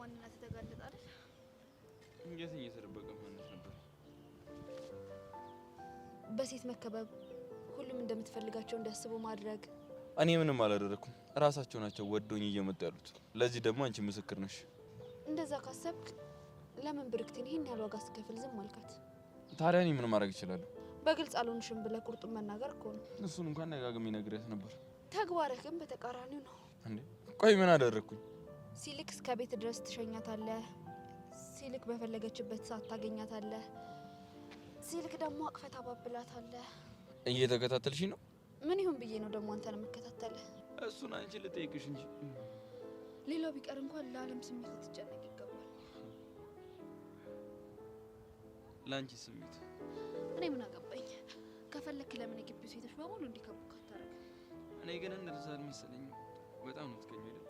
ማንነት ተጋለጠ አይደል? የትኛው የተደበቀ ማንነት ነበር? በሴት መከበብ፣ ሁሉም እንደምትፈልጋቸው እንዲያስቡ ማድረግ። እኔ ምንም አላደረኩም። እራሳቸው ናቸው ወዶኝ እየመጡ ያሉት። ለዚህ ደግሞ አንቺ ምስክር ነሽ። እንደዛ ካሰብክ ለምን ብርክቲን ይህን ያህል ዋጋ ስከፍል ዝም አልካት? ታዲያ እኔ ምን ማድረግ እችላለሁ? በግልጽ አልሆንሽም ብለህ ቁርጡን መናገር እኮ ነው። እሱን እንኳን ደጋግሜ ነግሬያት ነበር። ተግባርህ ግን በተቃራኒው ነው። እንዴ ቆይ ምን አደረግኩኝ? ሲልክ እስከ ቤት ድረስ ትሸኛታለህ። ሲልክ በፈለገችበት ሰዓት ታገኛታለህ። ሲልክ ደግሞ አቅፈህ ታባብላታለህ። እየተከታተልሽኝ ነው? ምን ይሁን ብዬ ነው ደግሞ አንተን የምከታተልህ? እሱን አንቺ ልጠይቅሽ እንጂ። ሌላው ቢቀር እንኳን ለዓለም ስሜት ልትጨነቅ ይገባል። ለአንቺ ስሜት እኔ ምን አገባኝ? ከፈለክ ለምን የግቢው ሴቶች በሙሉ እንዲከቡክ አታደርግም? እኔ ግን እንደዛ አልመሰለኝም። በጣም ነው የምትገኘው አይደል?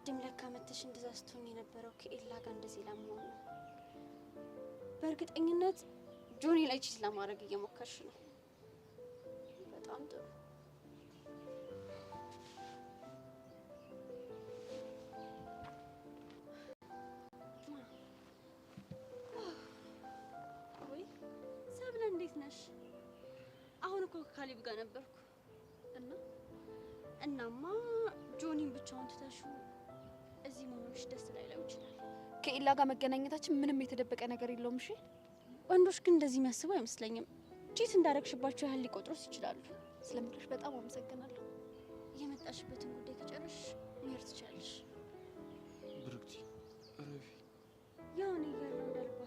ቅድም ለካ መተሽ እንደዛ ስትሆኝ የነበረው ከኤላ ጋር እንደዚህ ለመሆን ነው። በእርግጠኝነት ጆኒ ላይ cheat ለማድረግ እየሞከርሽ ነው። በጣም ጥሩ። ወይ ሰብለ እንዴት ነሽ? አሁን እኮ ከካሊብ ጋር ነበርኩ እና እናማ ጆኒን ብቻውን ትተሽው እዚህ መሆንሽ ደስ ላይለው ይችላል። ከኤላ ጋር መገናኘታችን ምንም የተደበቀ ነገር የለውም። እሺ ወንዶች ግን እንደዚህ የሚያስቡ አይመስለኝም። Cheat እንዳረግሽባቸው ያህል ሊቆጥሩት ይችላሉ። ስለ ምክርሽ በጣም አመሰግናለሁ። የመጣሽበትን ጉዳይ ከጨረስሽ መሄድ ትችያለሽ። ብሩክቲ እረፊ። ያው እኔ እያለሁ እንደ ልቧ